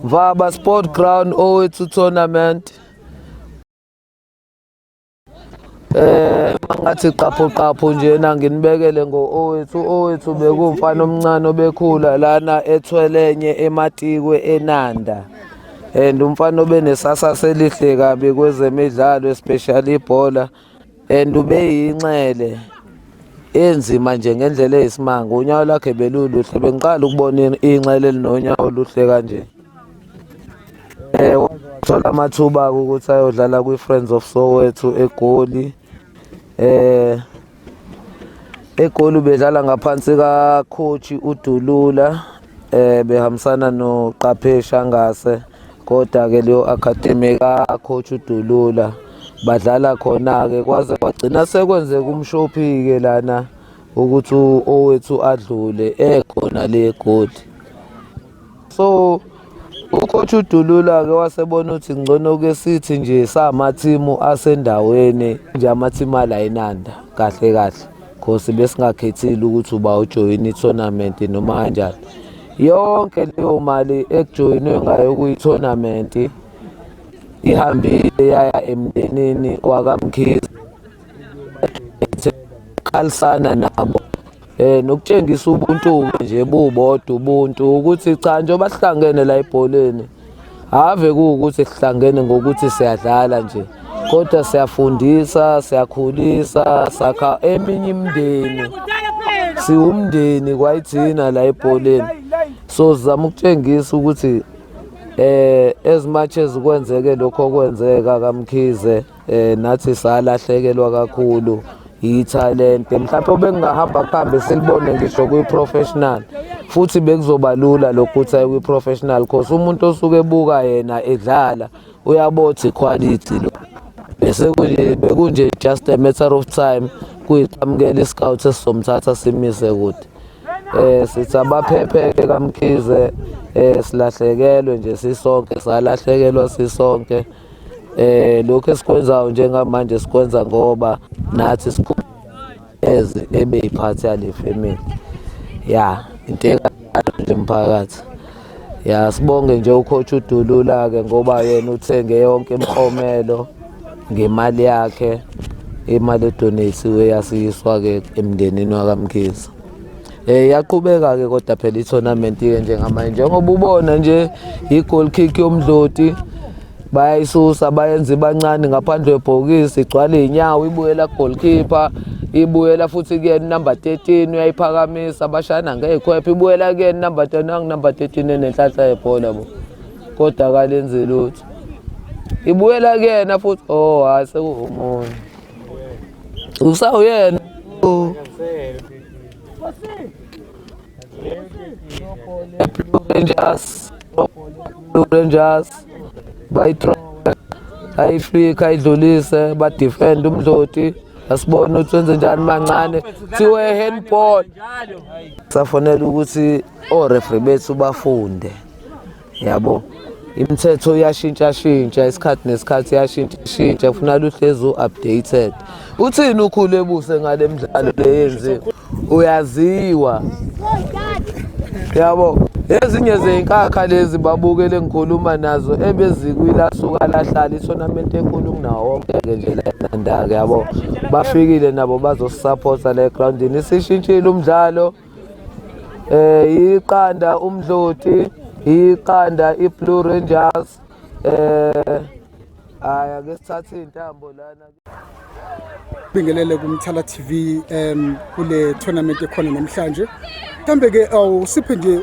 Mvaba Sport Ground Owethu Tournament. Mangathi qapho qapho njena nginibekele ngo-Owethu. Owethu bekuwumfana omncane obekhula lana ethwelenye eMatikwe eNanda. And umfana obenesasasa elihle kabi kwezemidlalo, especially ibhola, and ubeyinxele enzima nje ngendlela eyisimanga. Unyawo lwakhe beluluhle, bengiqala ukubona inxele elinonyawo oluhle kanje. Wathola amathuba ukuthi ayodlala kwi-Friends of Soweto eGoli. EGoli bedlala ngaphansi ka-coach uDulula, behambisana noQaphesha Ngase, kodwa ke leyo academy ka-coach uDulula badlala khona-ke, kwaze kwagcina sekwenzeka umshophi-ke lana ukuthi Owethu adlule ekhona le eGoli. So ucoach uDulula-ke wasebona ukuthi ngcono ke sithi nje samathimu asendaweni nje, amathimu ala eNanda kahle kahle, cause besingakhethile ukuthi uba ujoyina i-tournament noma kanjani. Yonke leyo mali ekujoyinwe ngayo kwi-tournament ihambile yaya emndenini wakaMkhize, qalisana nabo nokutshengisa ubuntu nje bubodwa, ubuntu ukuthi cha, njengoba sihlangene la ebholeni, ave kuwukuthi sihlangene ngokuthi siyadlala nje, kodwa siyafundisa, siyakhulisa, sakha eminye imindeni, siwumndeni kwayithina la ebholeni. So sizama ukutshengisa ukuthi as much as kwenzeke lokho okwenzeka kaMkhize, nathi salahlekelwa kakhulu ithalente, mhlawumbe obekungahamba kuhambe silibone ngisho kwi-professional, futhi bekuzoba lula lokhu ukuthi aye kwi-professional, cause umuntu osuke ebuka yena edlala uyabotha iquality lo. Bese kunje bekunje just a matter of time kuyiqhamukela iscout esizomthatha simise kude. Sithi abaphepheke kaMkhize. Silahlekelwe nje sisonke, salahlekelwa sisonke. Lokho esikwenzayo njengamanje sikwenza ngoba nathi eze ebeyiphathi yale family ya into enjalo nje mphakathi. Ya, sibonge nje ucoach uDulula ke, ngoba yena uthenge yonke imiklomelo ngemali yakhe, imali edonathiwe yasiyiswa ke emndenini wakaMkhize. Iyaqhubeka ke kodwa phela i-tournament ke njengamanje, njengoba ubona nje i-goal kick yoMdloti, bayayisusa, bayenza ibancane ngaphandle kwebhokisi, igcwala iy'nyawo, ibuyela goalkeeper, ibuyela futhi kuyena number 13, uyayiphakamisa, bashana ngey'khwepha, ibuyela kuyena number 10, nangu number 13 enenhlanhla yebhola bo, kodwa akalenzi lutho, ibuyela kuyena futhi. Oh hayi, sekuwumunye usawuyena. Blue Rangers, Blue Rangers bayidraw, ayiflika, ayidlulise, badefend uMdloti. Asibone ukuthi wenze njani. Mancane, kuthiwe handball. Safonela ukuthi o-referee bethu bafunde, yabo, imithetho iyashintsha shintsha isikhathi nesikhathi, iyashintsha shintsha, kufuneka uhlezi u-updated. Uthini ukhulu ebuse ngale midlalo le yenziwe? Uyaziwa, yabo, ezinye zeyinkakha lezi babukele ngikhuluma nazo ebezikwilasuka lahlala itournament enkulu kunawo wonke-ke nje lenanda-ke, yabo, bafikile nabo bazosisaphotha la egrawundini. Isishintshile umdlalo. 0 uMdloti, 0 iBlue Rangers. Aya ke sithathe intambo lana. Bingelele kuMthala TV kule tournament ekhona namhlanje. Mhlambe ke awusiphe nje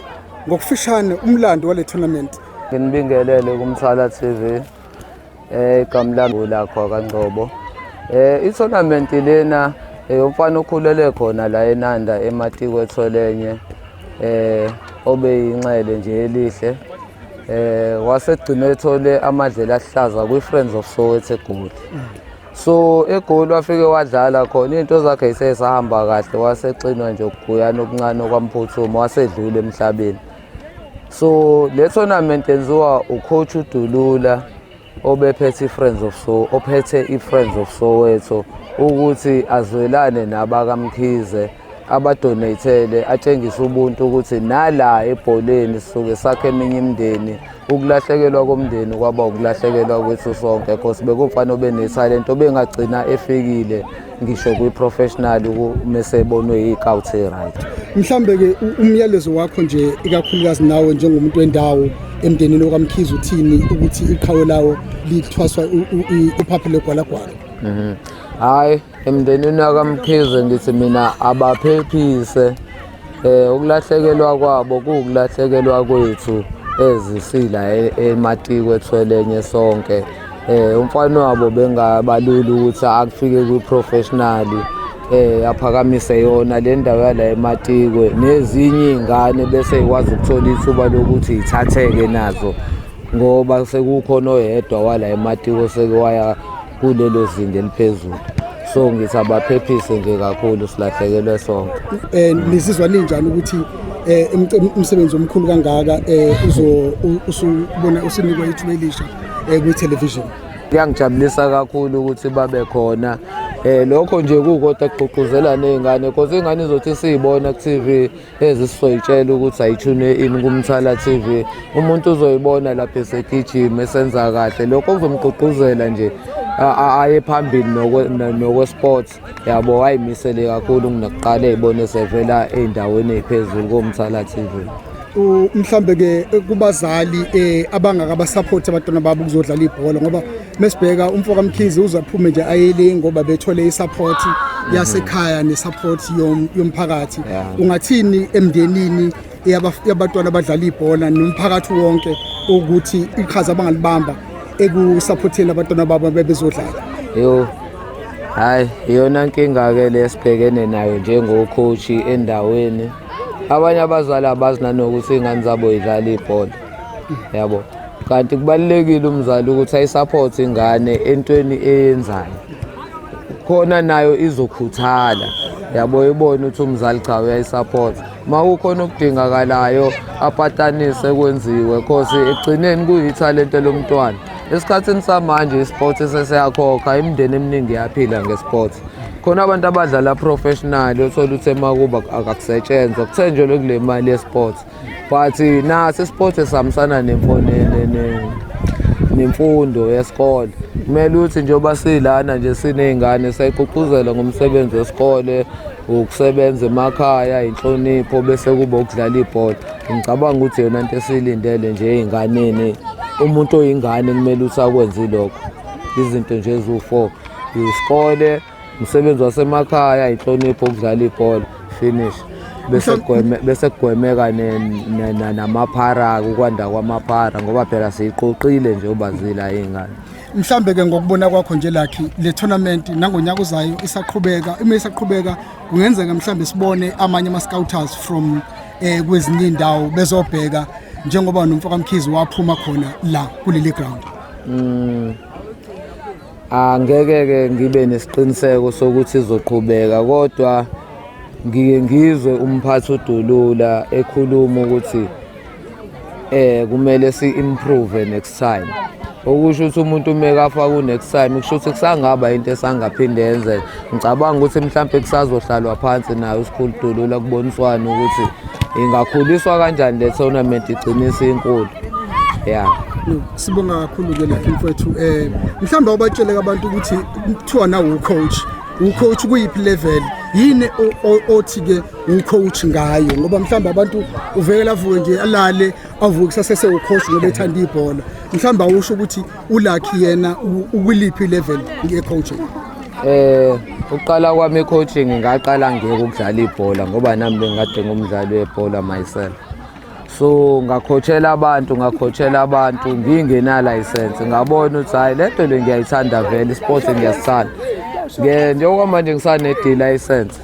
ngokufishane umlando wale tournament. Nginibingelele kuMthala TV. Igama lami lakho kaNgcobo. I-tournament lena eyomfana okhulele khona la eNanda eMatiko etholenye, obeyinxele nje elihle, wasegcina ethole amadlela ahlaza kwi-Friends of Soweto eGoli. So eGoli wafike wadlala khona, into zakhe yisesahamba kahle, wasexinwa nje ukuguyana okuncane okwamphuthuma, wasedlula emhlabeni. So le tournament yenziwa ucoach uDulula obephethe i-Friends of So, ophethe i-Friends of Soweto, ukuthi azwelane nabakaMkhize. Abadoneyithele atshengise ubuntu ukuthi nala ebholeni sisuke sakhe eminye imindeni. Ukulahlekelwa komndeni kwaba ukulahlekelwa kwethu sonke, cause bekumfana obenethalente obengagcina efikile ngisho kwi-professional mese ebonwe yi-scout right. Mhlambe ke umyalezo wakho nje, ikakhulukazi nawe njengomuntu wendawo emndenini okaMkhize, uthini ukuthi iqhawe lawo lithwaswa uphaphe legwalagwala? Hayi, emndenini wakaMkhize ngithi mina abaphephise. Ukulahlekelwa kwabo kuwukulahlekelwa kwethu ezisila eMatiko ethwelenye sonke. Umfana wabo bengabalula ukuthi akufike kwi-professional, aphakamise yona le ndawo yala eMatikwe nezinye iy'ngane bese y'kwazi ukuthola ithuba lokuthi y'thatheke nazo, ngoba sekukhona oyedwa wala eMatiko seke waya kulelo zinga eliphezulu. So ngithi abaphephise nje kakhulu, silahlekelwe sonke. Nizizwa ninjani ukuthi umsebenzi omkhulu kangaka uzo usubona usinikwa ithuba elisha kwi-television? Kuyangijabulisa kakhulu ukuthi babe khona. Lokho nje kukodwa kugqugquzela ney'ngane, cause iy'ngane izothi siyibona ku-TV ezisizoyitshela ukuthi ayithune in kuMthala TV. Umuntu uzoyibona lapho esegijima esenza kahle, lokho kuzomgqugquzela nje aye phambili nokwe-sports yabo, ayimisele kakhulu kunakuqala ey'bone sevela ey'ndaweni ey'phezulu koMthala TV. Mhlambe ke kubazali abangakabasupport abantwana babo ukuzodlala ibhola, ngoba mesibheka umfo kaMkhize uzaphume nje ayele ngoba bethole isupport yasekhaya nesupport yomphakathi, ungathini emndenini yabantwana abadlala ibhola nomphakathi wonke ukuthi iqhaza abangalibamba ekusupporteni abantwana babo bebezodlala? Yo, hayi, iyona nkinga-ke le esibhekene nayo njengo-coach endaweni. Abanye abazali abazi nanokuthi iy'ngane zabo yidlala ibhola, yabo, kanti kubalulekile umzali ukuthi ayisupport ingane entweni eyenzayo, khona nayo izokhuthala, yabo, ibone ukuthi umzali cha uyayisupport. Uma kukhona okudingakalayo apatanise kwenziwe, cause ekugcineni kuyithalente lomntwana. Esikhathini samanje isport sesiyakhokha, imindeni eminingi iyaphila ngesport. Khona abantu abadlala professional othola ukuthi emakuba akakusetshenzwa, kuthenjelwe kule mali yesport, but naso isport esihambisana nemfundo yesikole. Kumele ukuthi njengoba silana nje siney'ngane, siyayigqugquzela ngomsebenzi wesikole, ukusebenza emakhaya, inhlonipho, bese kuba ukudlala ibhola. Ngicabanga ukuthi yona nto esiyilindele nje ey'nganeni, umuntu oyingane kumele ukuthi akwenze lokho, izinto nje eziwu-four: isikole, umsebenzi wasemakhaya, inhlonipho, ukudlala ibhola, finish, bese kugwemeka namaphara, ukwanda kwamaphara, ngoba phela siyiqoqile nje ubazila iy'ngane. Mhlambe ke ngokubona kwakho nje Lucky, le tournament nangonyaka uzayo isaqhubeka, uma isaqhubeka kungenzeka mhlambe sibone amanye ama scouters from kwezinye indawo bezobheka njengoba nomfo kaMkhize waphuma khona la kuleli ground? Angeke ke ngibe nesiqiniseko sokuthi izoqhubeka, kodwa ngike ngizwe umphathi uDulula ekhuluma ukuthi kumele si-improve next time, okusho ukuthi umuntu uma ekafaka u-next time kusho ukuthi kusangaba into esangaphinde yenzeke. Ngicabanga ukuthi mhlampe kusazohlalwa phansi nayo uSikhulu Dulula kuboniswane ukuthi ingakhuliswa kanjani le tournament igcine isinkulu, ya. No, sibonga kakhulu ke Lucky mfowethu. Mhlawumbe awubatshele abantu ukuthi kuthiwa na ucoach, ucoach kuyiphi level yini othi ke ucoach ngayo, ngoba mhlawumbe abantu uvekela avuke nje alale avuke kusase ucoach ngoba ethanda ibhola. Mhlawumbe awusho ukuthi uLucky yena ukuliphi level nge-coaching? Uqala kwami i-coaching, ngaqala ngeke ukudlala ibhola, ngoba nami bengikade ngumdlali webhola myself. So ngakhochela abantu ngingena license, ngabona ukuthi hayi, lento le ngiyayithanda vele, isport ngiyasithanda. Njengoba manje ngisane D license,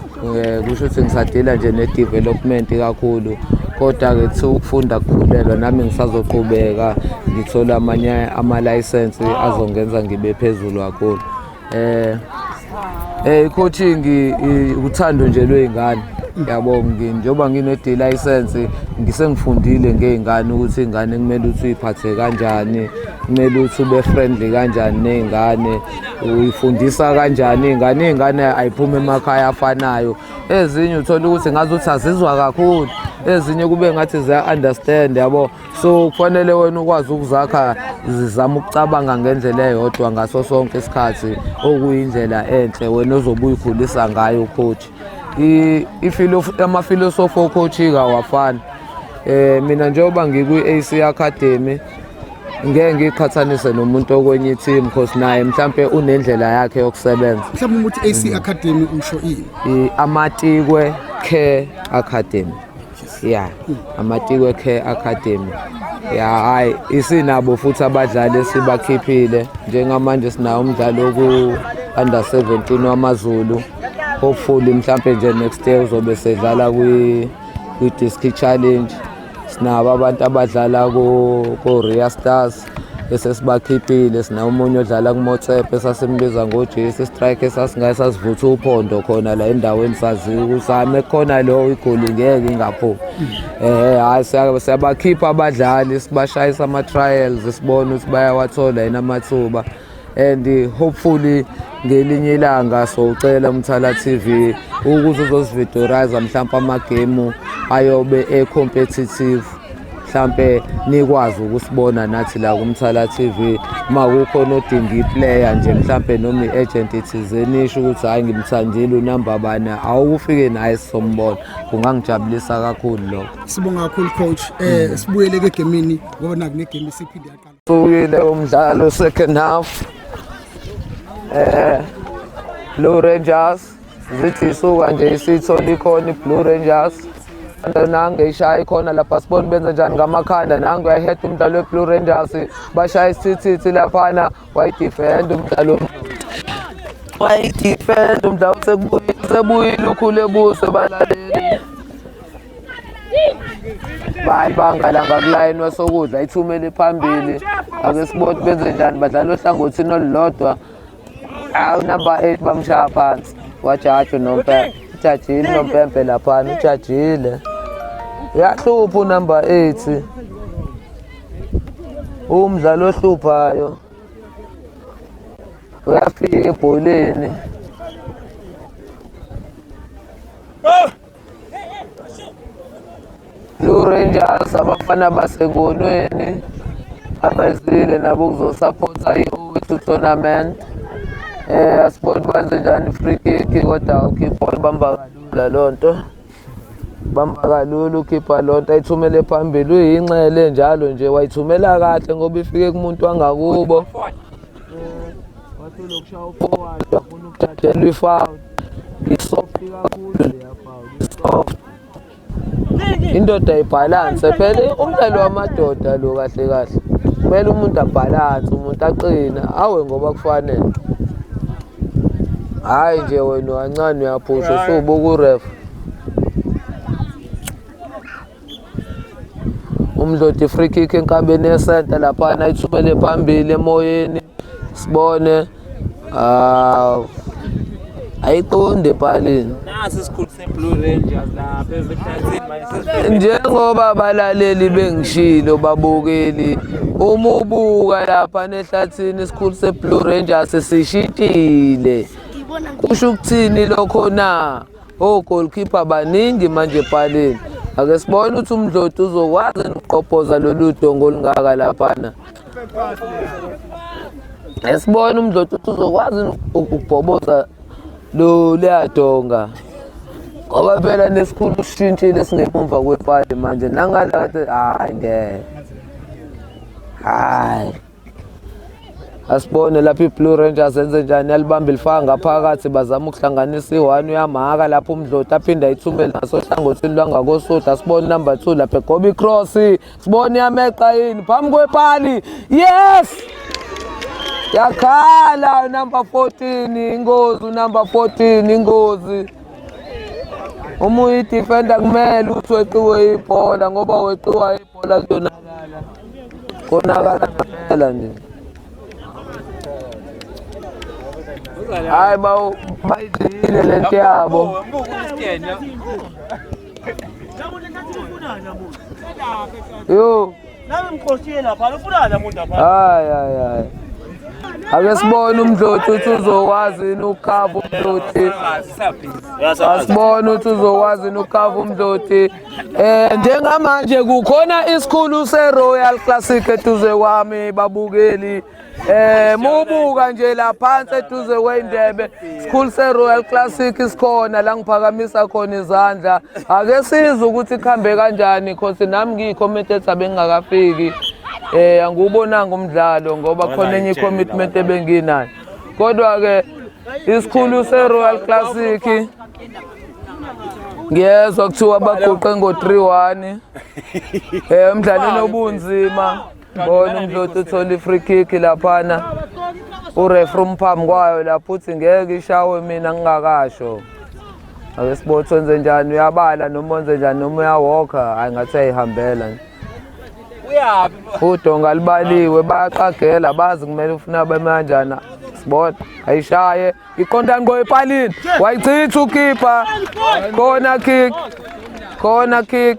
kusho ukuthi ngisadila nje ne development kakhulu, kodwa ke kuthiwa ukufunda kukhulelwa, nami ngisazoqhubeka ngithola amanye ama license azongenza ngibe phezulu kakhulu. I-coaching uthando nje lwey'ngane. Yabo, njengoba ngine-D license ngisengifundile ngey'ngane ukuthi iy'ngane kumele ukuthi uy'phathe kanjani, kumele ukuthi ube friendly kanjani ney'ngane, uyifundisa kanjani iy'ngane. Iy'ngane ayiphumi emakhaya afanayo, ezinye uthola ukuthi ngazuthi azizwa kakhulu, ezinye kube ngathi ziya-understand, yabo. So kufanele wena ukwazi ukuzakha zizama ukucabanga ngendlela eyodwa ngaso sonke isikhathi, okuyindlela enhle wena ozobe uyikhulisa ngayo coach. Amafilosofi o-coach-ke awafani. Mina njengoba ngikwi-AC Academy ngeke ngiqhathanise nomuntu okwenye i-team because naye mhlampe unendlela yakhe yokusebenza. Mhlawumbe uma uthi AC Academy usho ini? Amatikwe Care Academy. Yeah, Amatikwe Care Academy. Ya, hayi, isinabo futhi abadlali esibakhiphile. Njengamanje sinawo umdlalo ku under 17 wamaZulu. Hopefully mhlampe nje next year uzobe sedlala kwi Diski Challenge. Sinabo abantu abadlala ku Ria Stars esesibakhiphile, sinawo omunye odlala kuMotsepe esasimbiza ngoJesu, strike esasingaye sasivutha uphondo khona la endaweni, saziwa ukuthi hayi mekhona lo igoli ngeke ingaphumi. Hayi, siyabakhipha abadlali, sibashayisa ama-trials, sibone ukuthi bayawathola yini amathuba, and hopefully ngelinye ilanga sowucela uMthala TV ukuthi uzosividorize mhlawumpe amagemu ayobe e-competitive, mhlampe nikwazi ukusibona nathi la kuMthala TV. Uma kukhona odinga iplayer nje mhlampe noma i-agent thizeni isho ukuthi hhayi ngimthandile unamba bani, awukufike naye sizombona, kungangijabulisa kakhulu lokho. Sibonga kakhulu coach. Sibuyele ke egemini ngoba naku negame isiphinde yaqala. Sukile umdlalo second half. Blue Rangers zithi isuka nje isithola ikhona i-Blue Rangers. Nange ishaya ikhona lapha, sibone benze njani ngamakhanda. Nange uyahead umdlalo we-Blue Rangers, bashaya isithithithi laphana, wayidefend umdlalo, wayidefend umdlalo, sebuyile ukhule buso balaleli. Bayibanga la ngakulayini wesokudla, ithumele phambili, ake sibone benze njani. Badlala ohlangothini olulodwa. Awu, number 8 bamshaya phansi, wajaja unompempe, ujajile unompempe laphana, ujajile. Uyahlupha unumber 8, umdlalo ohluphayo, uyafika ebholeni. Blue Rangers, abafana basengonweni abezile nabo ukuzosupport-a i-Owethu tournament. Asibone benze njani. Free kick, kodwa ukhipha bamba kalula lonto, bamba kalula ukhipha lonto, ayithumele phambili, uyinxele njalo nje, wayithumela kahle ngoba ifike kumuntu wangakubo. Wathi lokushaya uforward, wafuna ukuthathelwa ifoul, isoft kakhulu leya foul, isoft. Indoda ibhalanse phela, umdlalo wamadoda lo kahle kahle, kumele umuntu abhalanse, umuntu aqine awe ngoba kufanele. Hhayi nje wena kancane uyaphusha usubuka uref. Umdloti free kick enkabeni yesenta laphana, ayithumele phambili emoyeni, sibone. Ayiqonde epalini. Nasi isikhulu se-Blue Rangers lapha ezihlathini manje. Njengoba abalaleli bengishilo, babukeli, uma ubuka lapha nehlathini isikhulu se-Blue Rangers sishintshile. Kusho ukuthini lokho na? O-goalkeeper baningi manje epalini. Ake sibone ukuthi umdloti uzokwazi ukuqophoza lolu dongo olungaka laphana. Esibone umdloti ukuthi uzokwazi ukubhoboza lo leyadonga, ngoba phela nesikhulu sishintshile singemumva kwepali manje nangala. Hayi ngeke, hayi, asibone lapho i-Blue Rangers enze njani. Yalibamba, ilifaka ngaphakathi, bazama ukuhlanganisa i-one, uyamhaka lapho umdloti, aphinde ayithumele ngasohlangothini lwangakosuthu. Asibone number 2 lapho egoba icross, sibone iyameqa yini phambi kwepali. Yes, yakhala number 14, ingozi number 14, ingozi. Uma uyi-defender kumele ukuthi weqiwe ibhola, ngoba weqiwa ibhola kuyonakala, konakala ngempela nje. Hayi, bayidlile lento yabo. Yo. Nami ngixoshiye lapha, ufunani umuntu lapha? Hayi hayi hayi. Ake sibone uMdloti ukuthi uzokwazi yini ukukhava uMdloti. Asibone ukuthi uzokwazi yini ukukhava uMdloti. Njengamanje kukhona isikhulu se-Royal Classic eduze kwami babukeli. Mubuka nje la phansi eduze kwendebe sikhulu se-Royal Classic isikhona la ngiphakamisa khona izandla. Ake sizwe ukuthi kuhambe kanjani cause nami ngiyi-commentator bengingakafiki. Angiwubonanga umdlalo ngoba khona enye i-commitment ebenginayo. Kodwa ke isikhulu se-Royal Classic ngiyezwa kuthiwa baguqe ngo-3-1. Emdlalweni obunzima. Bona uMdloti uthola i-free kick laphana. Ureferee umphambi kwayo lapho uthi ngeke ishawe mina ngingakasho. Ake sibone ukuthi wenze njani, uyabala noma wenze njani noma uyawalka, hayi ngathi ayihambela nje. Uyaphi? Udonga libaliwe bayaqagela bazi kumele ufuna beme kanjani. Sibona ayishaye iqonda ngqo epalini wayichitha ukhipha corner kick, corner kick,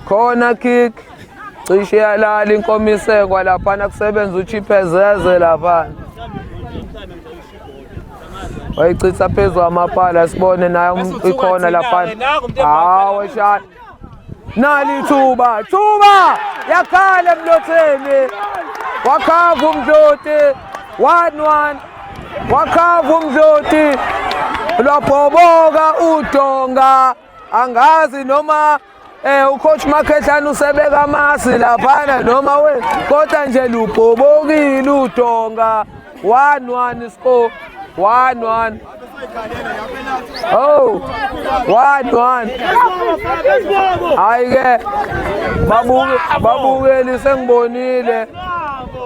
corner kick. Cishe yalala inkomisekwa laphana kusebenza uchiphezeze laphana. Wayichitha phezu kwamapala sibone naye ikhona laphana. Hawu shaya. Nali ithuba, thuba yakhala emlotheni. Wakhava uMdloti 1-1. Wakhava uMdloti. Lwabhoboka udonga. Angazi noma ucoach Makhehlane usebeka amasi laphana noma we kodwa nje lubhobokile udonga. 1-1 score. 1-1. Oh, 1-1. Hayi ke babukeli sengibonile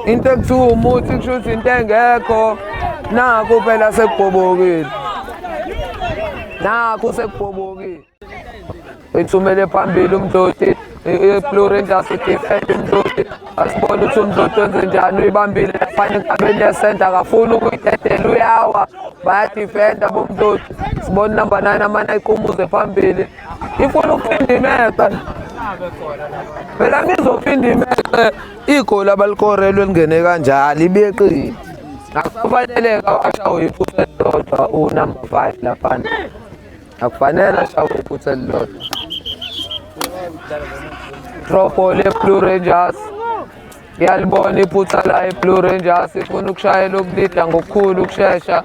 into ekuthiwa umuthi kusho ukuthi into engekho. Nakhu phela sekubhobokile, nakhu sekubhobokile. Ithumele phambili uMdloti, i-Blue Rangers idefend uMdloti. Asibone ukuthi uMdloti wenze njani, uyibambile laphana enkabeni yesenta, akafuni ukuyidedela, uyawa. Bayadefenda boMdloti. Sibone number 9 amane ayiqumuze phambili. Ifuna ukuphinda imeqe. Phela ngizophinda imeqe igoli abalikorelwe lingene kanjalo ibeqile. Akufaneleka ashawe iphutha elilodwa unumber 5 laphana. Akufanele ashawe iphutha elilodwa. Drop ball ye-Blue Rangers. Iyalibona iphutha la i-Blue Rangers ifuna ukushayela ukulida ngokukhulu ukushesha.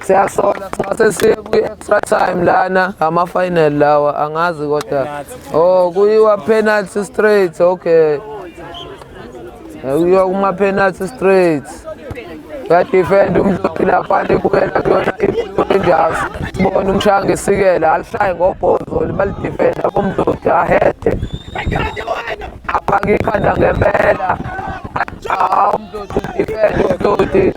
Siyasola singase siye kwi-extra time lana ama-final lawa angazi kodwa. Oh kuyiwa penalty straight, okay. Kuyiwa kuma-penalty straight. Uyadefend uMdloti laphana ibukela kuyona i-Blue Rangers. Sibona umshaya ngesikela alishaye ngobhozo balidefenda boMdloti ahede. Aphake ikhanda ngempela. UMdloti defend uMdloti.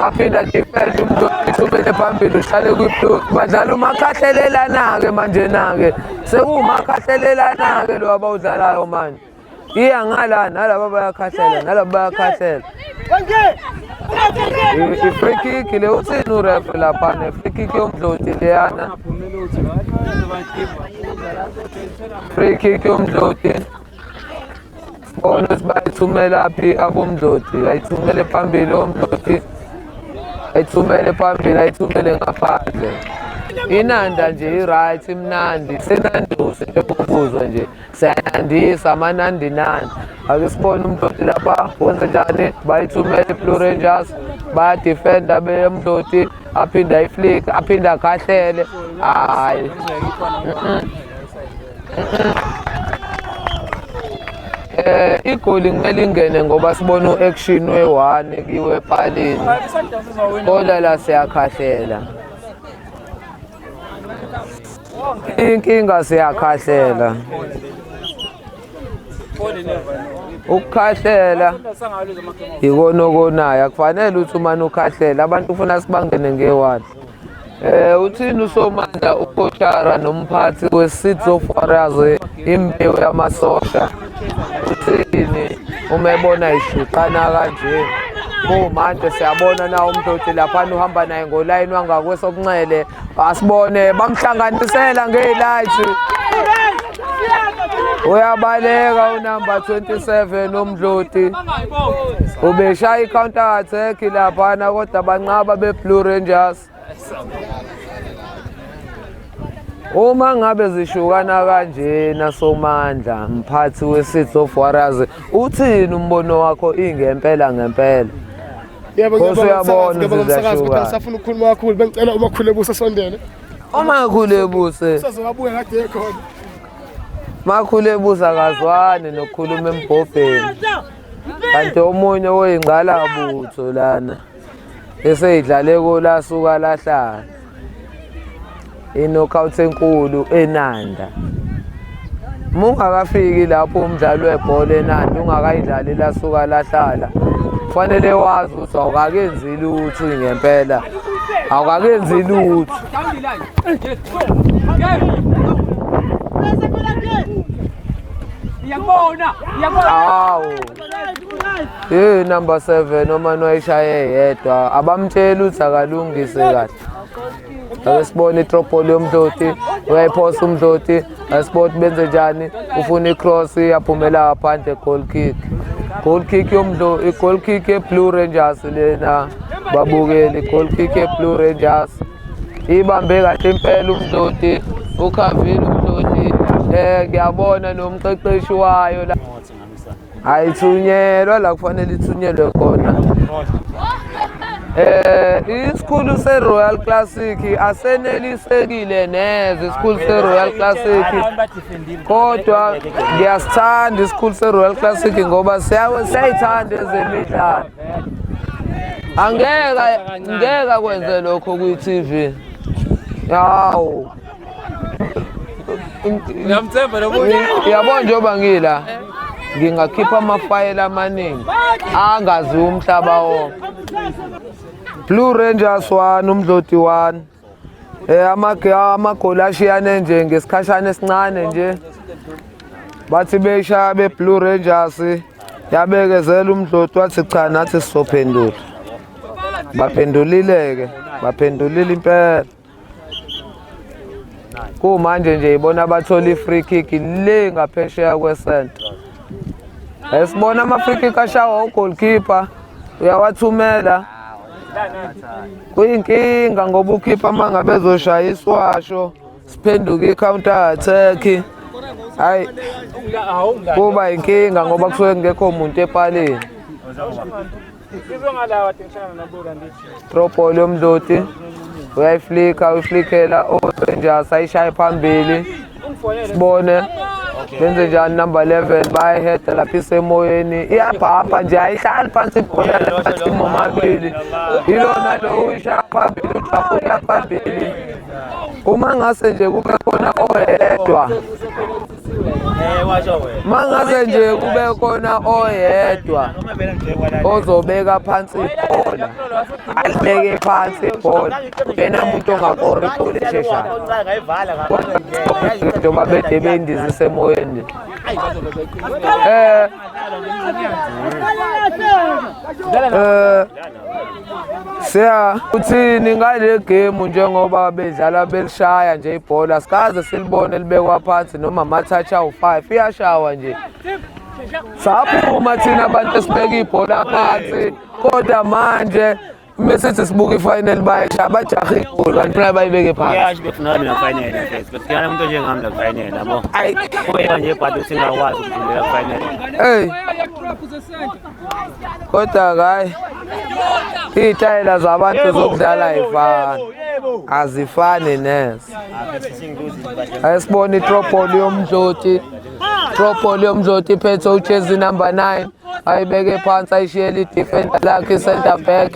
Aphinda defend uMdloti ithumele phambili uhlale kwi-Blue. Badlala umakhahlelelana-ke manje na-ke. Sekuwumakhahlelelana-ke lo abawudlalayo manje. Iya ngala nalaba bayakhahlela nalaba bayakhahlela. I-free kick le uthini ureferee laphana, i-free kick yoMdloti leyana. Free kick yoMdloti. Sibone ukuthi bayithumela phi aboMdloti. Ayithumele phambili oMdloti. Ayithumele phambili, ayithumele ngaphandle. Inanda nje i-right imnandi. Senanduze nje ukuzwa nje. Siyanandisa amanandi nandi. Ake sibone uMdloti lapha wenze njani. Bayithumele i-Blue Rangers. Bayadefenda beMdloti. Aphinda ayiflick, aphinda akhahlele. Hayi. Igoli kumele ingene ngoba sibona u-action we-1 kiwe epalini. Kodwa la siyakhahlela. Inkinga siyakhahlela. Ukukhahlela ikona okonayo, akufanele ukuthi umane ukhahlela abantu ufuna sibangene nge-1. Uthini uSomandla uKoshara nomphathi we-Seeds of Warriors imbewu yamasosha? Uthini uma ebona ishuqana kanje? Kumanje siyabona na uMdloti laphana uhamba naye ngolayini wangakwesokunxele. Asibone bamhlanganisela ngey'lights. Uyabaleka unumber 27 uMdloti. Ubeshaya i-counter attack laphana kodwa banqaba be-Blue Rangers. Uma ngabe zishukana kanjena Somandla mphathi we-Seeds of Warriors uthini umbono wakho ingempela ngempela? Yebo Nkosi ngiyabonga uyabona umsakazi, ngiyabonga umsakazi ukuthi ukuthi angisafuna ukukhuluma kakhulu bengicela umakhulu ebusa asondele. Umakhulu ebuse Usazowabuya kade ekhona. Makhulu ebusa akazwani nokukhuluma embhobheni. Kanti omunye oyingqalabutho lana eseyidlale kolasuka lahlala. I-knockout enkulu eNanda. Uma ungakafiki lapho umdlali webhola eNanda ungakayidlali lasuka lahlala. Kufanele wazi ukuthi awukakenzi lutho ngempela. Awukakenzi lutho. Hawu. Hey number 7 noma noyishaye yedwa abamtshela ukuthi akalungise kahle. Ake sibone itropoli yomdloti uyayiphosa umdloti asibone benze njani ufuna icross yaphumela ngaphandle goal kick. Goal kick yomdlo i-goal kick ye-Blue Rangers lena babukeli goal kick ye-Blue Rangers. Ibambe kahle impela umdloti ukhavile umdloti ngiyabona nomqeqeshi wayo la ayithunyelwa la kufanele ithunyelwe khona. Isikhulu se-Royal Classic asenelisekile neze isikhulu se-Royal Classic, kodwa ngiyasithanda isikhulu se-Royal Classic ngoba siyayithanda ezemidlalo. Angeke akwenze lokho kwi-TV. Hawu. Uyamthemba lo muntu? Yabo njengoba ngila ngingakhipha amafayela amaningi angaziwa umhlaba wonke. Blue Rangers 1 uMdloti 1. Amagoli ashiyane nje ngesikhashana esincane nje. Bathi beshaya be Blue Rangers yabekezela uMdloti wathi cha nathi sizophendula. Baphendulile ke, baphendulile impela. Kumanje nje ibona abathola i-free kick le ngaphesheya kwesenta. Esibona ama-free kick ashawa ugoalkeeper uyawathumela. Kuyinkinga ngoba ukhipha uma ngabe ezoshaya iswasho siphenduke i-counter attack. Hayi kuba inkinga ngoba kusuke kungekho muntu epalini. Throw ball yomdloti uyayiflika uyiflikela o-Rangers ayishaye phambili. Sibone benze njani number 11 bayaheda lapha isemoyeni iyabhapha nje ayihlali phansi ibhola lamatimu omabili. Ilona lo uyishaya phambili ujabula phambili. Uma ngase nje kube khona oyedwa mangase nje kube khona oyedwa ozobeka phansi ibhola alibeke phansi ibhola yena muntu ongakora ibhola esheshayo njengoba bede bendizise emoyeni. Siya uthini ngale game njengoba bedlala belishaya nje ibhola sikaze silibone libekwa phansi noma ama-touch awu-5 iyashawa nje. Saphuma thina abantu esibeka ibhola phansi kodwa manje mesithi sibuka i-final bayishaya bajaha igoli kanti funa bayibeke phansi. Kuyasho befuna mina final mfethu. Befuna umuntu onjengami la final yabo. Ayi Kuya nje ibhadi singakwazi ukudlulela final. Hey. Kodwa hayi iy'tayela zabantu zokudlala ayifani, azifani neze. Ayisibona itropoli yomdloti, itropoli yomdloti iphethe ujezi number 9 ayibeke phansi ayishiyele i-defender lakhe i-center back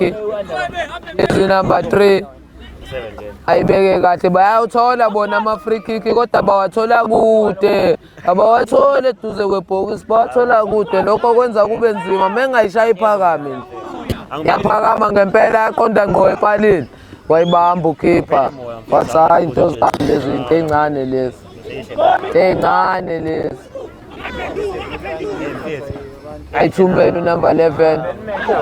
jezi number 3 ayibeke kahle. Bayawuthola bona ama-free kick kodwa bawathola kude, abawatholi eduze kwebhokisi, bawathola kude. Lokho kwenza kube nzima mengayishayi iphakame nje. Yaphakama ngempela yaqonda ngqo epalini wayibamba ukhipha wathi hayi into zami lezi, into ey'ncane lezi, into ey'ncane lezi. Ayithumele unumber 11,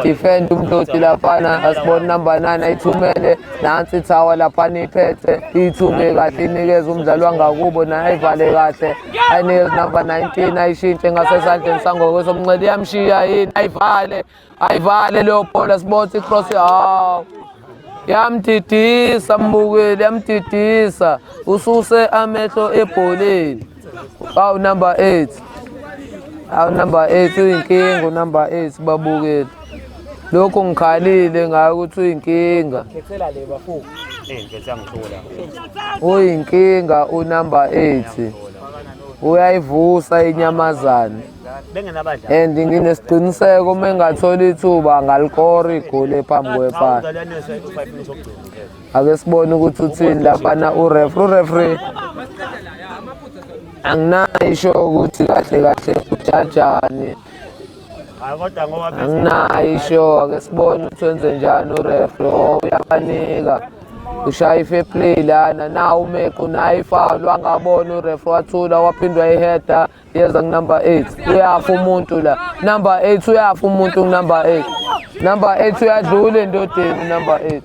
defend uMdloti laphana. Asibone number 9 ayithumele, nansi ithawa laphana iphethe, iyithume kahle, inikeze umdlali wangakubo naye ayivale kahle, ayinikeze number 19, ayishintshe ngasesandleni sangokwesobunxele, iyamshiya yini, ayivale, ayivale leyo bhola. Sibone i-cross, hawu, yamdidisa mbukeli, yamdidisa, ususe amehlo ebholeni. Awu number 8, awu number 8 uyinkinga, number 8 babukeli, lokhu ngikhalile ngayo ukuthi uyinkinga, uyinkinga unumber 8, uyayivusa inyamazane and nginesiqiniseko uma engathola ithuba angalikora igoli phambi kwepali. Ake sibone ukuthi uthini laphana uref, urefree anginayo ukuthi kahle kahle ujajani, anginayo isho. Ake sibone ukuthi wenze njani urefree. Oh, uyabanika, ushaya i-fair play lana, nawu umeqo, nayo ifoul, wangabona uref, wathula, waphindwa i-header, yeza ku-number 8. Uyafa umuntu la, number 8 uyafa umuntu, ku-number 8, number 8 uyadlula endodeni, number 8.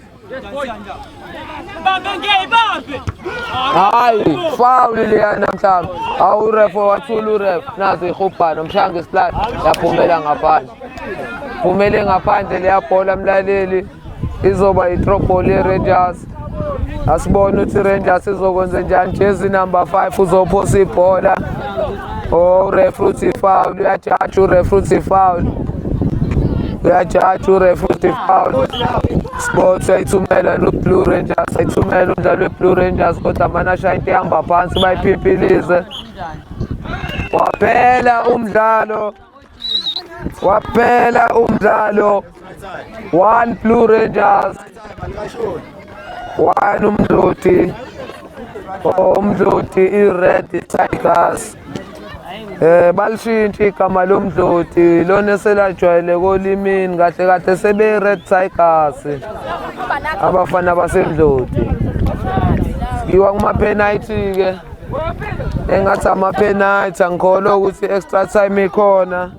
Hayi, foul leyana mhlawumbe. Awu, uref wathula, uref nazo ihubhana mshanga isiplani, yaphumela ngaphandle, phumele ngaphandle leya bhola mlaleli, izoba i-throw ball ye-Rangers. Asibone ukuthi i-Rangers izokwenza njani. Jezi number 5 uzophosa ibhola. Oh, uref uthi foul, uyajaja uref, uthi foul, uyajaja uref, uthi foul. Sports ayithumela no-Blue Rangers, ayithumela umdlalo we-Blue Rangers, kodwa mane ashaya into ihamba phansi, bayiphiphilize. Waphela umdlalo, waphela umdlalo, 1 Blue Rangers, 1 Umdloti, Umdloti i-Red Tigers. Balishintsha igama lomdloti lona eselajwayele kolimini, kahle kahle sebe Red Tigers abafana basemdloti. Sikiwa kuma penalty ke, engathi ama penalty, angikholwa ukuthi extra time ikhona.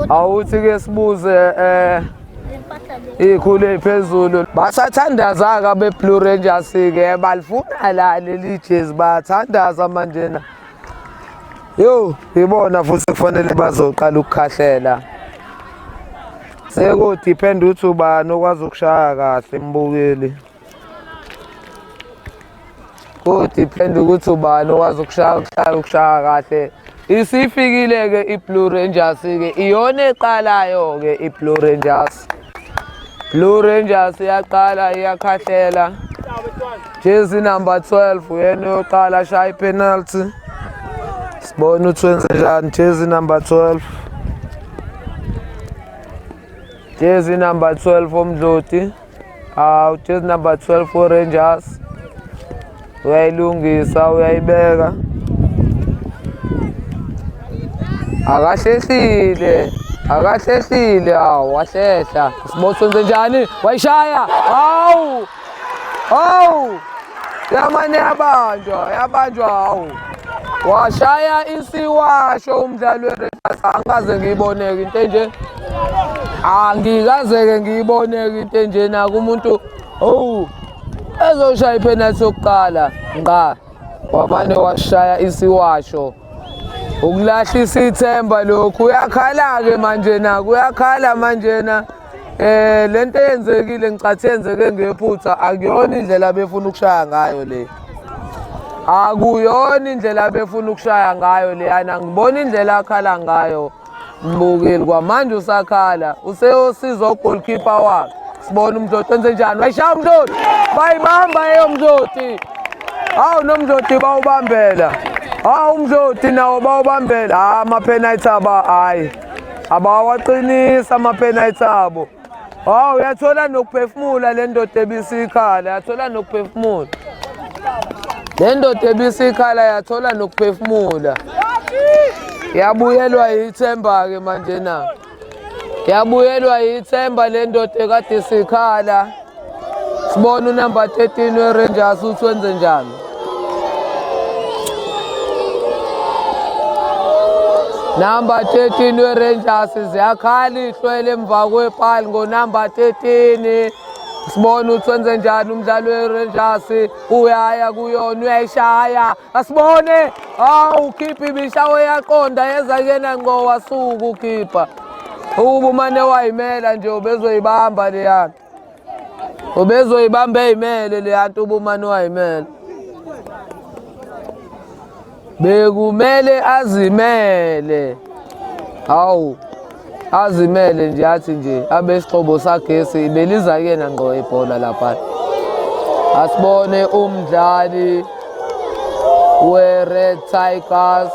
Awuthi ke sibuze ikhulu eziphezulu. Basathandaza ke be-Blue Rangers ke, balifuna la leli jezi, bayathandaza manjena. Yo, ibona futhi kufanele bazoqala ukukhahlela, seku-depend ukuthi ubani okwazi ukushaya kahle mbukeli, ku-depend ukuthi ubani okwazi ukushaya kahle. Isifikile-ke i-Blue Rangers-ke, iyona eqalayo-ke i-Blue Rangers. Blue Rangers iyaqala, iyakhahlela. Jezi number 12 uyena oyoqala ashaya ipenalty, sibone ukuthi wenze njani. Jezi number 12, jezi number 12 omdloti, awu, jezi number 12 Rangers uyayilungisa, uyayibeka, akahlehlile, akahlehlile, awu, wahlehla. Sibone wenze njani, wayishaya, hawu, hawu, yamane yabanjwa, yabanjwa, hawu, washaya isiwasho umdlali we-Rangers. Angikaze ngiyiboneke into enje, angikaze-ke ngiyiboneke into enjena kumuntu. Oh, ezoshaya ipenalty yokuqala ngqa, wamane washaya isiwasho, ukulahlisa ithemba lokhu. Uyakhala-ke manje na, kuyakhala manjena. Lento eyenzekile ngicathe yenzeke ngephutha, akuyona indlela befuna ukushaya ngayo le, akuyona indlela befuna ukushaya ngayo leyana. Ngibona indlela akhala ngayo mbukeli, kwamanje usakhala, useyosizwa ugoalkeeper wakhe. Sibona umdloti wenze njani, wayishaya umdloti, bayibamba eyo mdloti. Hawu, nomdloti bawubambela, hawu, umdloti nawo bawubambela. Ha, ama-penalty aba, hayi, abawaqinisa ama-penalty abo. Hawu, uyathola nokuphefumula le ndoda ebisikhala, yathola nokuphefumula le ndoda ebisikhala, yathola nokuphefumula, yabuyelwa yithemba-ke manje na, yabuyelwa yithemba le ndoda ekade sikhala. Sibona unumber 13 we-Rangers uthi wenze njani. Number 13 weRangers ziyakhala ihlwele emva kwepali ngonumber 13. Sibona ukuthi wenze njani umdlali weRangers, uyaya kuyona uyayishaya. Asibone, hawu khipha ibishawe yaqonda yeza kuyena ngqo wasuka ukhipha. Ukuba umane wayimela nje ubezoyibamba leya. Ubezoyibamba eyimele leya nto uba umane wayimela. Bekumele azimele. Hawu azimele nje athi nje abe isixhobo sagesi beliza kuyena ngqo ibhola lapha. Asibone umdlali we-Red Tigers.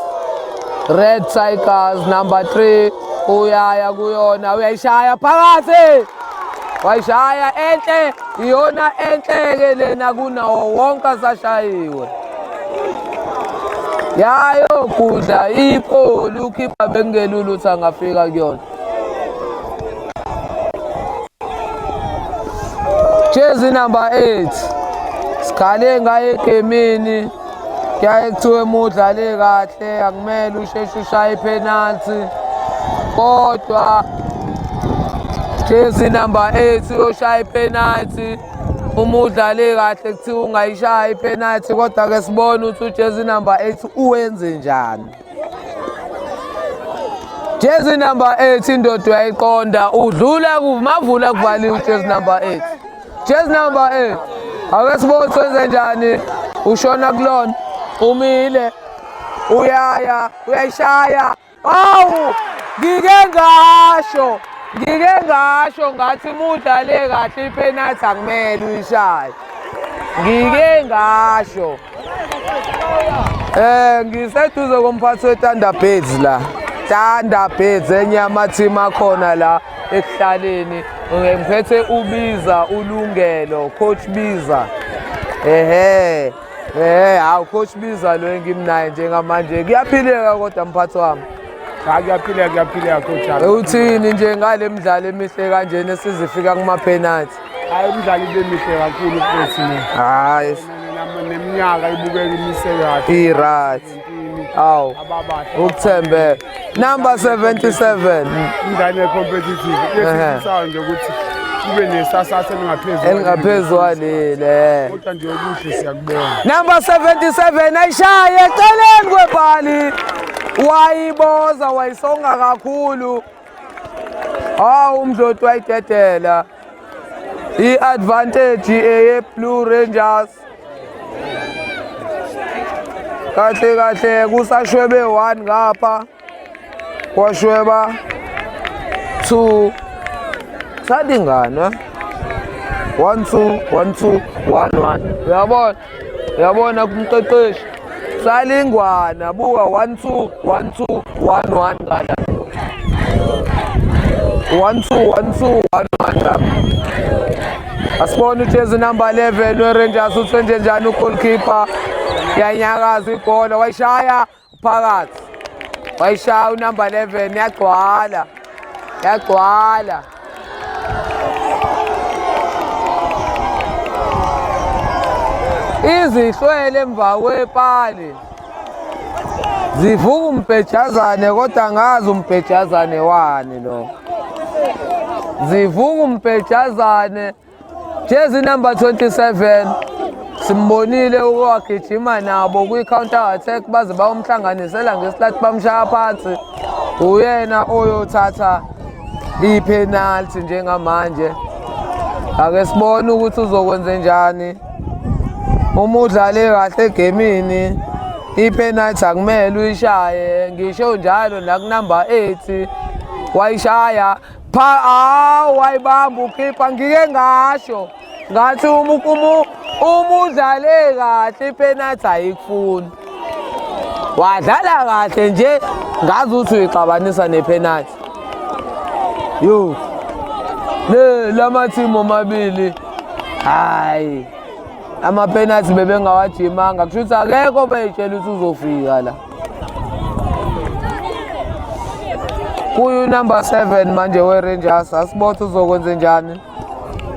Red Tigers number 3 uyaya kuyona uyayishaya phakathi. Wayishaya enhle iyona enhle-ke lena kunawo wonke asashayiwe. Yayogudla ipoli ukhipha bekungelula ukuthi angafika kuyona. Jezi number 8 sikhale ngaye egemini kuyaye kuthiwe uma udlale kahle akumele usheshe ushaye iphenalthi kodwa jezi number 8 uyoshaya iphenalthi uma udlale kahle kuthiwa ungayishaya iphenalthi kodwa ke sibone ukuthi ujezi number 8 uwenze njani. Jezi number 8 indoda uyayiqonda udlula kumavula kuvaliwe ujezi number 8. Jezi number 8 ake sibone ukuthi wenze njani ushona kulona umile uyaya uyayishaya awu ngike ngasho ngike ngasho ngathi mudlale kahle ipenalty akumele uyishaye ngike ngasho Eh ngiseduze komphathi weThunder Birds la. Thunder Birds enye yama-team akhona la ekuhlaleni. Ngiphethe uBiza uLungelo, coach Biza. Ehhe. Eh hawu coach Biza lo engimnaye njengamanje. Kuyaphileka kodwa mphathi wami. Cha kuyaphileka kuyaphileka coach wami. Uthini nje ngale midlalo emihle kanjena esizifika kuma-penalty? Hayi umdlalo ibe mihle kakhulu futhi ne. Hayi Neminyaka ibukeka imise kahle. i-right. Awu Ababahle. ukuthembeka. Number 77. Umdlalo competitive. Kuyefisayo nje ukuthi kube nesasasa elingaphezulu. Elingaphezu kwaleli. Kodwa nje okuhle siyakubona. Number 77 ayishaye eceleni kwepali. Wayiboza wayisonga kakhulu. Hawu umdloti wayidedela. I-advantage eye Blue Rangers. Kahle kahle kusashwebe 1 ngapha. Kwashweba 2. Salingana. 1 2 1 2 1 1. Uyabona? Uyabona kumqeqeshi. Salingwana buka 1 2 1 2 1 1 ngala. 1 2 1 2 1 1 lapha. Asibone ujezi number 11 weRangers uthenje njani ugoalkeeper. Yanyakaza ibhola wayishaya phakathi. Wayishaya unumber 11 yagcwala. Yagcwala. Izihlwele emva kwepali zivuka umbhejazane kodwa ngazi umbhejazane wani lo. Zivuka umbhejazane. Jezi number 27 simbonile ukwagijima nabo kwi-counter attack baze bayomhlanganisela ngesikhathi bamshaya phansi. Uyena oyothatha i-penalty njengamanje. Ake sibone ukuthi uzokwenze njani. Uma udlale kahle egemini i-penalty akumele uyishaye ngisho njalo nakunumber 8 wayishaya pha hawu wayibamba ukhipha ngike ngasho ngathi uma uma udlale kahle i-penalty ayikufuni. Wadlala kahle nje ngazi ukuthi uyixabanisa ne-penalty. Yo. Le lama-team omabili hayi ama-penalty bebengawajimanga kusho ukuthi akekho beyitshela ukuthi uzofika la. Kuyu number 7 manje we-Rangers asibothe uzokwenze njani.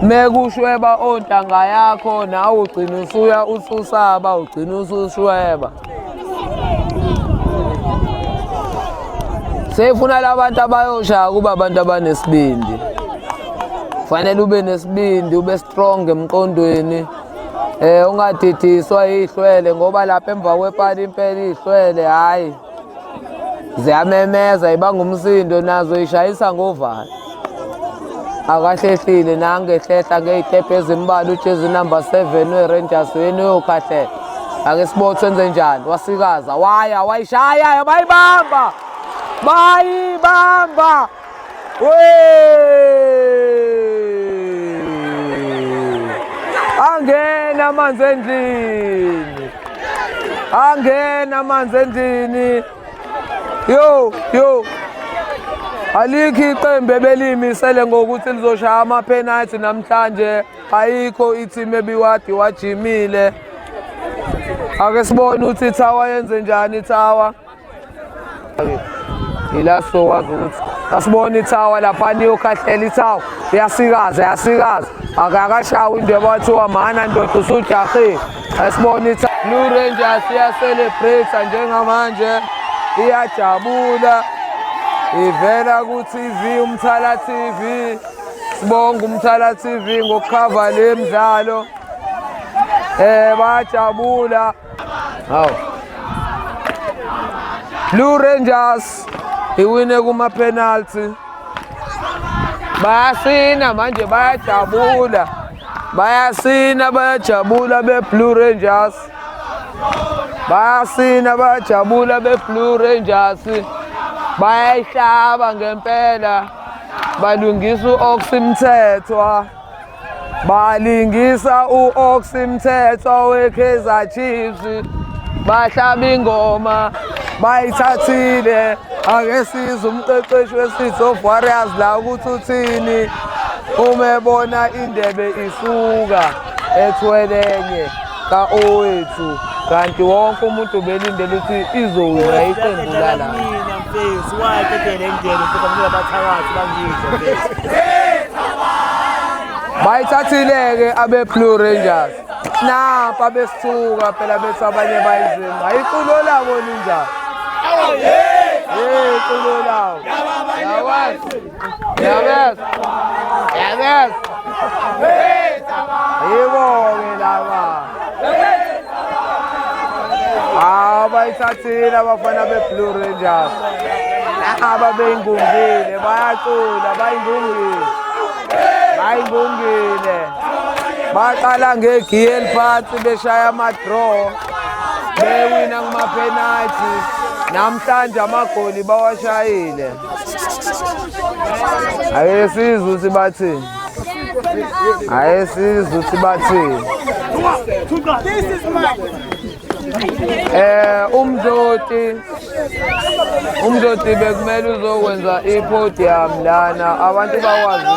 Mekushweba ontanga yakho nawe ugcina usuya ususaba ugcina usushweba. Seyifuna labantu abayoshaya kuba abantu abanesibindi. Fanele ube nesibindi, ube strong emqondweni. Ungadidiswa ihlwele ngoba lapha emva kwepali impela ihlwele hayi. Ziyamemeza ibanga umsindo nazo ishayisa ngovalo. Akahlehlile nangehlehla ngey'tebhu ezimbalwa ujezi number 7 we-Rangers yena uyokhahlela. Ake sibone wenze njani, wasikaza waya wayishaya bayibamba. Bayibamba. We! Angena amanzi endlini. Angena amanzi endlini. Yo, yo. Alikho iqembu ebelimisele ngokuthi lizoshaya ama-penalty namhlanje. Ayikho i-team ebiwadi wajimile. Ake sibone ukuthi iTower yenze njani iTower. Ila sizokwazi ukuthi asibone iTower lapha niyokhahlela iTower. Iyasikaza, iyasikaza. Akakashawa indweba wathiwa mana ndoda usujahile. Asibone iTower. Blue Rangers iya-celebrate njengamanje. Iyajabula. Ivela ku-TV, Umthala TV. Sibonga Umthala TV ngokukhava le mdlalo. Bayajabula. Hawu. Blue Rangers iwine kuma penalty. Bayasina manje bayajabula. Bayasina bayajabula be Blue Rangers. Bayasina bayajabula be Blue Rangers. Bayayihlaba ngempela. Balungisa u-Ox Mthethwa. Balingisa u-Ox Mthethwa we-Kaizer Chiefs. Bahlaba ingoma bayithathile. Ake sizwe umqeqeshi we-City of Warriors la ukuthi uthini uma ebona indebe isuka ethwelenye ka-Owethu, kanti wonke umuntu ubelindele ukuthi izowina iqembu lala. Mina mfethu wayethethe indebe mfethu abantu abathakathi bangizwe mfethu. Bayithathile-ke abe-Blue Rangers. Nampa besithuka phela bethi abanye bayizimba. Iculo labo linjani? Hey, iculo labo. Yawazi. Yabeza. Yabeza. Yibo-ke laba. Hawu bayithathile abafana be-Blue Rangers. Laba beyingungile bayacula bayingungile. Bayingungile. Baqala ngegiye eliphansi beshaya ama-draw. Bewina kuma-penalty. Namhlanje amagoli bawashayile. Ake sizwe ukuthi bathini. Ake sizwe ukuthi bathini. Umdloti bekumele uzokwenza i-podium lana abantu bakwazi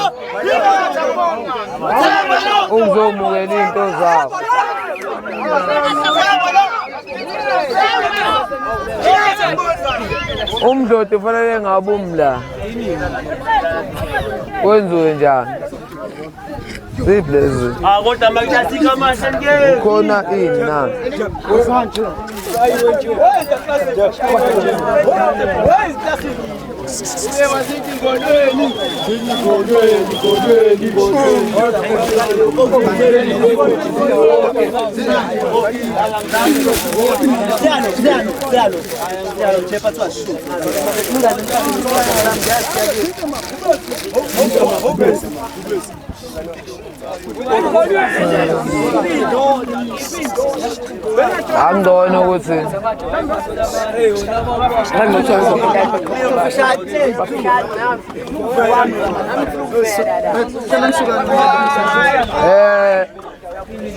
ukuzomukela into zabo. Umdloti kufanele ngabe umla. Kwenziwe njani? Siphi lezi? Ah kodwa makulasika amahle ngeke. Kukhona ini na? Angcono ukuthi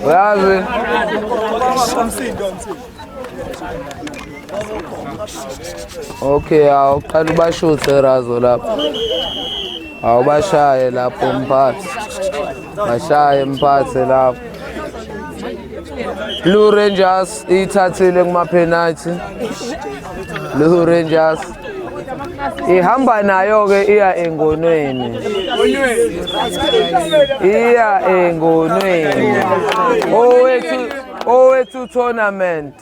uyazi okay, awuqala ubashuthe razo lapho, awubashaye lapho mphathi, bashaye mphathi lapho. Blue Rangers ithathile kuma penalty. Blue Rangers ihamba nayo ke iya engonweni, iya engonweni. Owethu tournament.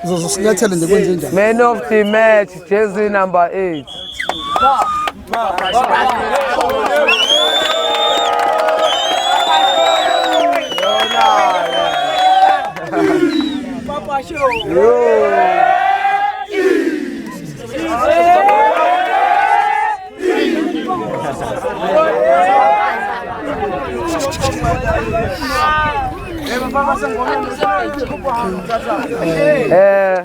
Uzosilethele nje kwenze njani? Man of the match, jersey number 8. Eh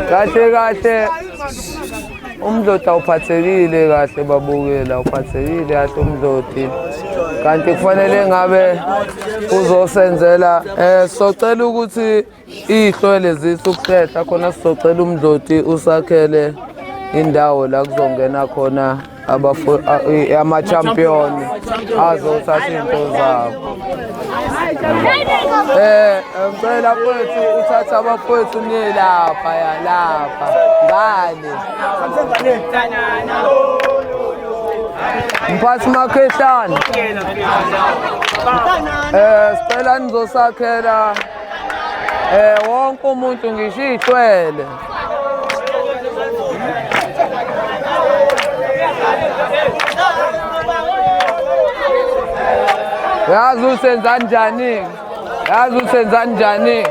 kahle kahle umdloti awuphathekile kahle babukela awuphathekile kahle umdloti kanti kufanele ngabe uzosenzela socela ukuthi ihlwele zithi ukuhlehla khona sizocela umdloti usakhele indawo la kuzongena khona ama-champion azothatha iy'nto zabo. Ngicela mfowethu uthathe abafowethu niye lapha ya lapha ngale. Mphathi Makhehlane. Sicela nizosakhela wonke umuntu ngisho ihlwele. Yazi usenza njani? Yazi usenza njani?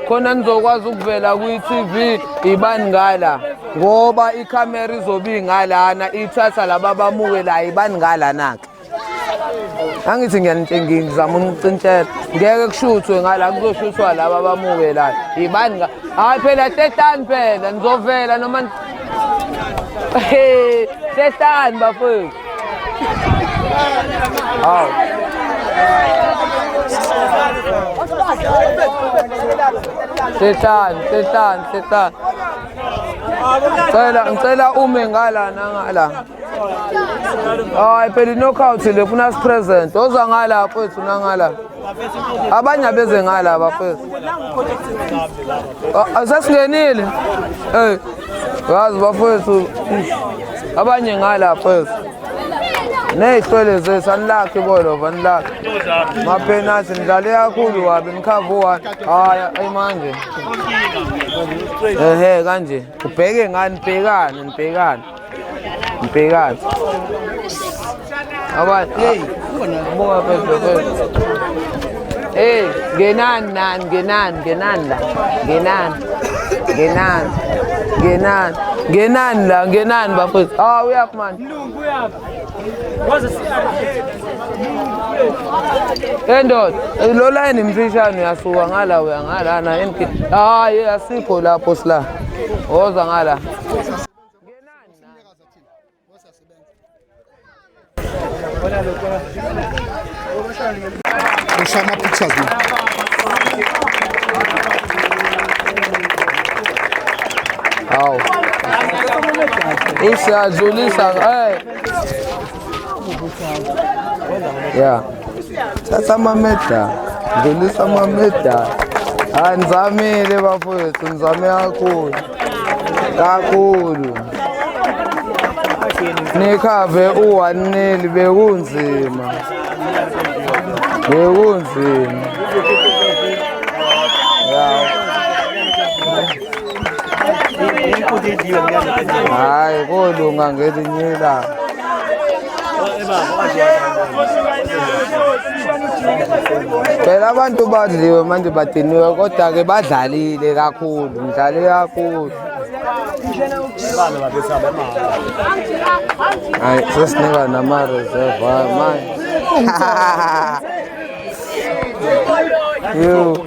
Khona nizokwazi ukuvela kwi-TV ibani ngala ngoba ikhamera izobe ingalana ithatha laba abamukelayo ibani ngala nake. Angithi ngizama ukucintshela ngeke kushuthwe ngala kuzoshuthwa laba abamukelayo ibani nga hayi phela hlehlani phela nizovela noma hlehlani bafowethu. Hawu hlehlani hlehlani hlehlani. Ngicela ume ngala nangala. Hayi phela i-knockout le funa si-present. Oza ngala mfowethu nangala. Abanye abeze ngala bafowethu. Asesingenile. Yazi bafowethu abanye ngala mfowethu. Ney'hlwele zethu anilakhi bolova anilakhi. Mapenathi nidlale kakhulu wabe nikhava u-one. Hhayi ayi manje. Ehhe kanje. Ubheke ngani nibhekane nibhekane. Nibhekane. Abanye hey buka phezulu. Hey ngenani nani ngenani ngenani la. Ngenani. Ngenani. Ngenani. Ngenani la ngenani bafowethu. Ah uyaphi manje? Endoda, lo line mfishane uyasuka ngala uya ngalana hayi asikho lapho sila. Woza ngala. Ushama pictures man. Hawu. Usiyadlulisa Yeah. Thatha amameda. Dlulisa amameda. Hayi nizamile bafowethu, nizame kakhulu. Kakhulu. Nikhave u-1-0 bekunzima. Bekunzima. Yeah. Hayi kolunga ngelinye ilanga. Phela abantu badliwe manje badiniwe kodwa ke badlalile kakhulu, ngidlale kakhulu. Hayi sesinika nama reserve manje. Yo.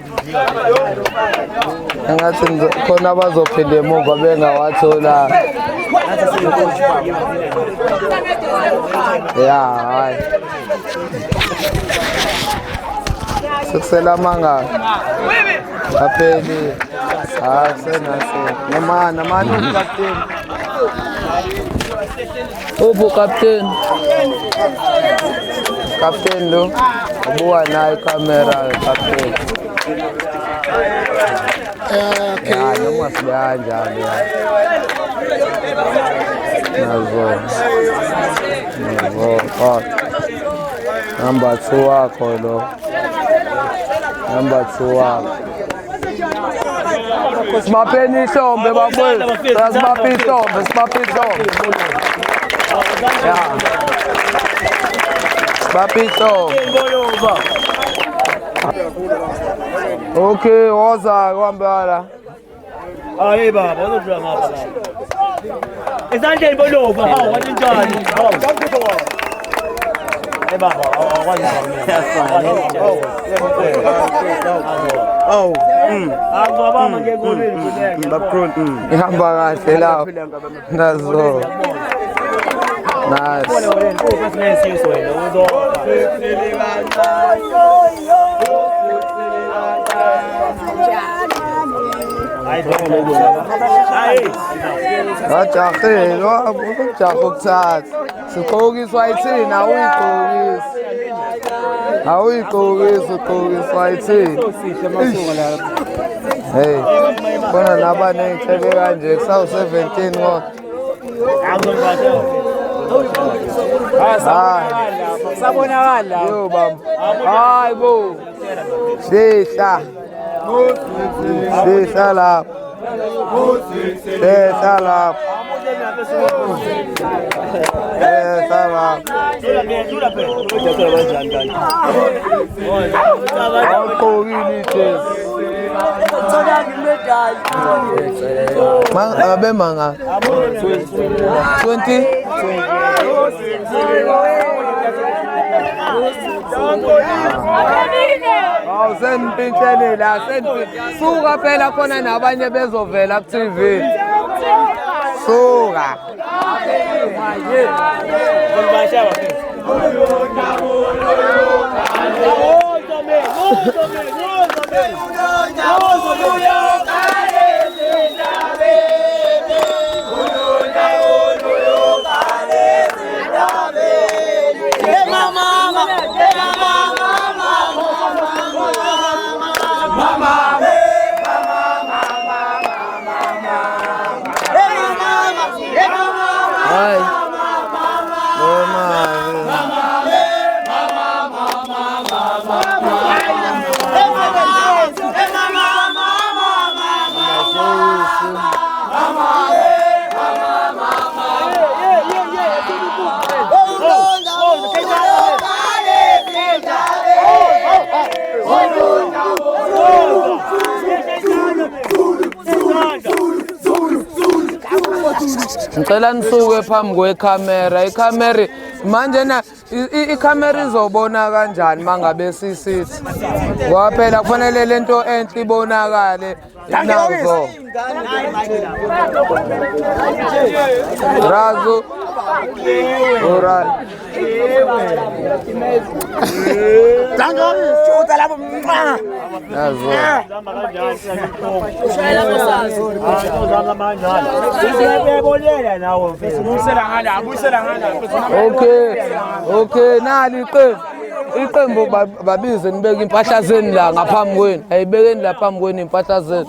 Engathi khona abazophinda emuva bengawathola. Ya hayi. Sekusela mangaki? Apheli. Hayi senase. Noma namani ukapteni. Uphi ukapteni? Kapteni lo. Ubuka nayo ikhamera kapteni. Ya noma sibe kanjani ya. Nazo. Nazo. Number 2 wakho lo. Number 2 wakho. Sibapheni ihlombe bafowethu. Sibaphe ihlombe, sibaphe ihlombe. Ya. Sibaphe ihlombe. Okay, woza kuhamba la. Hayi baba, uzodlula ngapha la. Esandleni bolova, hawu wathi njani? Hawu. Hey baba, awukwazi. Awu. Angibabamba nje ekolweni kuleke. Babkhulu. Ihamba kahle la. Nazo. Nice. Wajahile, ujaha ukuthatha. Sigqokiswa yithina, awuyigqokisi. Awuyigqokisi, ugqokiswa yithina. Hey, khona nabaney'nhlebe kanje kusawu-17 kodwa. Sabonakala. Yo baba. Hayi bo. Sihla. Sihla lapho. Sihla lapho. Sihla lapho. Awugqokile ijezi. Abe manga. 20? Awu senipintshene la suka phela khona nabanye bezovela ku TV. Suka. Ay. Ngicela nisuke phambi kwekhamera. Ikhamera manje na ikhamera izobona kanjani mangabe sisithi? Ngoba phela kufanele lento enhle ibonakale nazo. Razu. Alright. Nazo. Okay. Okay, nali iqembu. Iqembu babize nibeke impahla zenu la ngaphambi kwenu. Ayibekeni la phambi kwenu impahla zenu.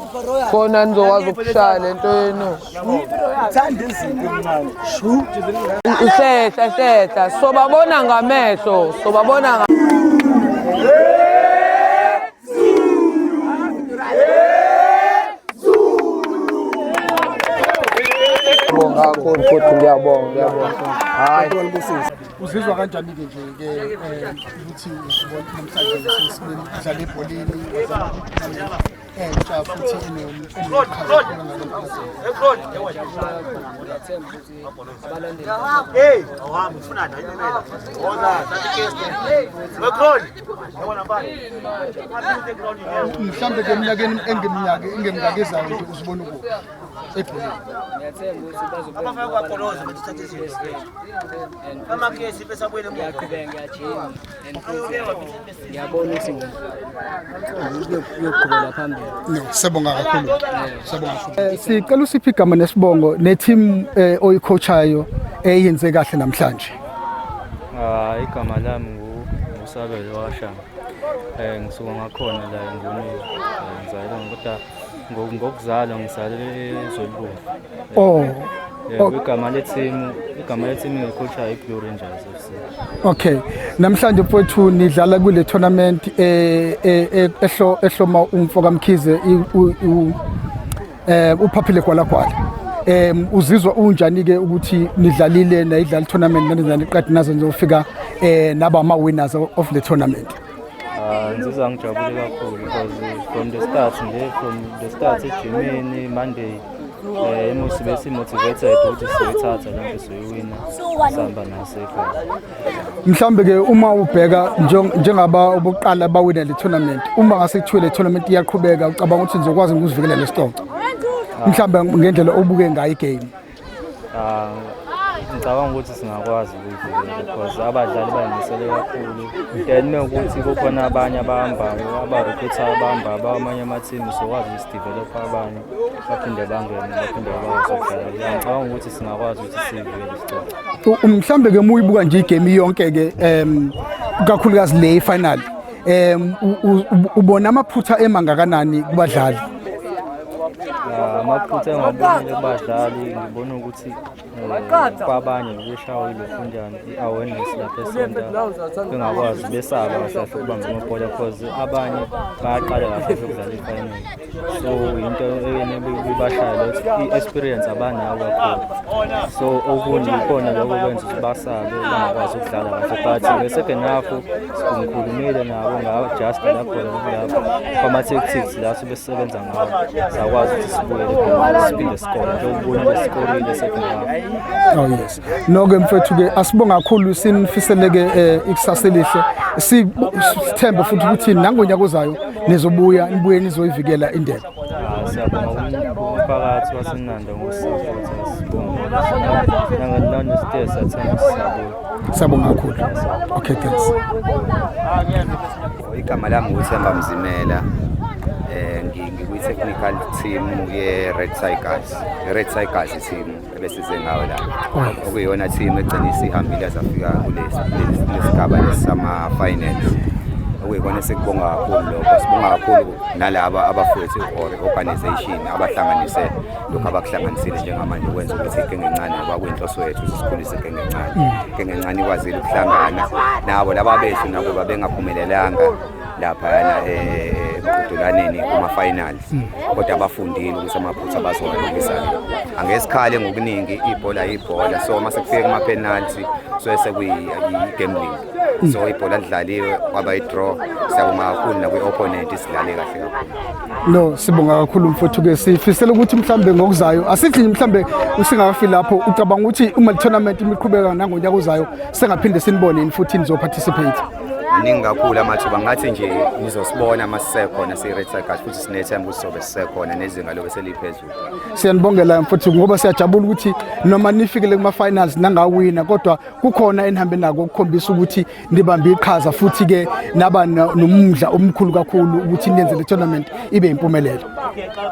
Khona nizokwazi ukushaya lento yenu. Hlehla hlehla. Sobabona ngamehlo, sobabona. Kakhulu futhi ngiyabonga, ngiyabonga. Hayi. Uzizwa kanjani ke nje ke ukuthi uzibona namhlanje usesimeni udlala ebholeni entsha futhi mhlawumbe ke eminyakeni engeminyaka engemingaki ezayo nje uzibona ukuphi ebholeni? Ngiyabona ukuthi uyoqhubela phambili. No, siyabonga kakhulu. Siyabonga kakhulu. Sicela usiphe igama nesibongo ne-team oyicoachayo eyenze kahle namhlanje. Igama lami nguSabelo Washanga. Ngisuka ngakhona la eNguni, ngizalelwe kodwa ngokuzalwa ngizalelwe eZwelibomvu. Oh. Igama le-team, igama le-team engiyicoachayo i-Blue Rangers FC. Okay. Namhlanje mfowethu nidlala kule tournament ehloma umfo kaMkhize Uphaphile Gwalagwala. Uzizwa unjani ke ukuthi nidlalile nayidlala tournament nani niqede nazo nizofika naba ama winners of the tournament? Ah, ngizizwa ngijabule kakhulu because from the start nje, from the start ejimini Monday, imusi besi-motivated ukuthi sizoyithatha lento, sizoyiwina, sihamba naso ekhaya. Mhlambe ke uma ubheka njengaba obuqala bawina le tournament, uma ngase kuthiwe le tournament iyaqhubeka, ucabanga ukuthi nizokwazi ukuzivikela lesicoco mhlambe ngendlela obuke ngayo igame? Ah, ngicabanga ukuthi singakwazi ukuyivikela because abadlali bayimisele kakhulu, then mewukuthi kukhona abanye abahambayo, aba-recruit-ayo abahambayo bawamanye amathimu, sokwazi ukuthi sidevelop abanye baphinde bangene, baphinde bakwazi ukudlala. Ngicabanga ukuthi singakwazi ukuthi siyivikele isicoco. Mhlambe ke uma uyibuka nje igame yonke ke, kakhulukazi le final, ubona amaphutha emangakanani kubadlali? Ah, amaphutha engiwabonile kubadlali, ngibona ukuthi kwabanye beshawa ilokhunjani, i-awareness lapha esenta, bengakwazi, besaba kahle kahle ukubamba amabhola because abanye bayaqala kahle kahle ukudlala i-final, so into ebashaya leyo i-experience abanayo kakhulu. So okunye ikhona lokho kwenza ukuthi basabe, bangakwazi ukudlala kahle, but nge-second half ngikhulumile nabo nga-adjust lapho lapho kwama-tactics la sobe sisebenza ngawo, sakwazi ukuthi sibuyele ebholeni, siphinde sikore njengoba ubonile, sikorile second half. Oh yes. No-ke mfethu ke asibonga kakhulu, sinifiseleke ikusasa elihle. Sithembe futhi ukuthi nangonyaka ozayo nizobuya, nibuye nizoyivikela indebe. Ah, siyabonga kumphakathi waseNanda ngokusapotha, sibonga nanoStairs, siyathemba sisabuya. Siyabonga kakhulu. Okay, thanks. Igama lami nguThemba Mzimela. Ngikwi-technical team ye-Red Tigers. I-Red Tigers team ebesize ngayo la. Okuyiyona team egcine isihambile yazafika kulesigaba lesama-finals. Okuyikona esikubonga kakhulu lokho. Sibonga kakhulu nalaba abafowethu or organization abahlanganise lokhu abakuhlanganisile njengamanje ukwenza ukuthi igenge encane, ngoba kuyinhloso yethu ukuthi sikhulise igenge encane. Igenge encane ikwazile ukuhlangana nabo laba bethu nakuba bengaphumelelanga laphayana emqhudelwaneni kuma-finals, kodwa bafundile ukuthi amaphutha bazowalungisa. Angeke sikhale ngokuningi, ibhola ibhola, so uma sekufike kuma-penalty so sekuyi-gambling, so ibhola lidlaliwe kwaba i-draw. Siyabonga kakhulu nakwi-opponent, sidlale kahle kakhulu. No, sibonga kakhulu mfowethu ke, sifisela ukuthi mhlambe ngokuzayo, asithi nje mhlambe usingakafiki lapho, ucabanga ukuthi uma le tournament imiqhubeka nangonyaka ozayo sengaphinde sinibone yini futhi nizo-participate? Maningi kakhulu amathuba, ngathi nje nizosibona uma sisekhona siyi-Red Tigers, futhi sinethemba ukuthi sobe sisekhona nezinga lobe seliphezulu. Siyanibongela mfowethu ngoba siyajabula ukuthi noma nifikele kuma-finals nangawina, kodwa kukhona enihambe nako ukukhombisa ukuthi nibambe iqhaza futhi ke naba nomdla omkhulu kakhulu ukuthi niyenze le tournament ibe impumelelo.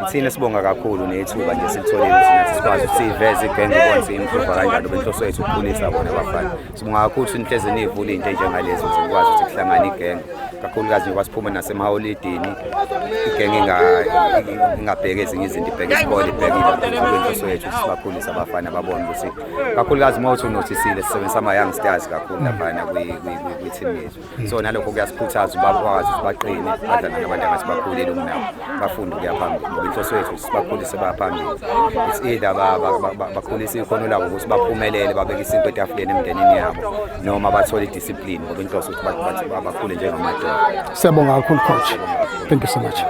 Ithina sibonga kakhulu nethuba nje silitholile ukuthi nathi sikwazi ukuthi siyiveze igenge, ibone siyi-improve kanjani, ngoba inhloso yethu ukukhulisa bona abafana. Sibonga kakhulu ukuthi nihlezi niyivula iy'nto ey'njengalezi ukuze kukwazi ukuthi kuhlangane igenge, kakhulukazi njengoba siphume nasemaholidini, igenge ingabheki ezinye izinto, ibheke isikole, ibheke inhloso yethu ukuthi sibakhulise abafana, babone ukuthi kakhulukazi uma uthi unothisile sisebenzisa ama-young stars kakhulu laphana kwi-team yethu, so nalokho kuyasikhuthaza uba bakwazi ukuthi baqine, badlale nabantu angathi bakhulile kunabo, bafunde ukuya phambili, ngoba inhloso yethu ukuthi sibakhulise baya phambili. It's either bakhulise ikhono labo ukuthi baphumelele, babeke isinto etafuleni emndenini yabo, noma bathole i-discipline, ngoba inhloso ukuthi bakhule njengamadoda. Siyabonga kakhulu, coach. Thank you so much.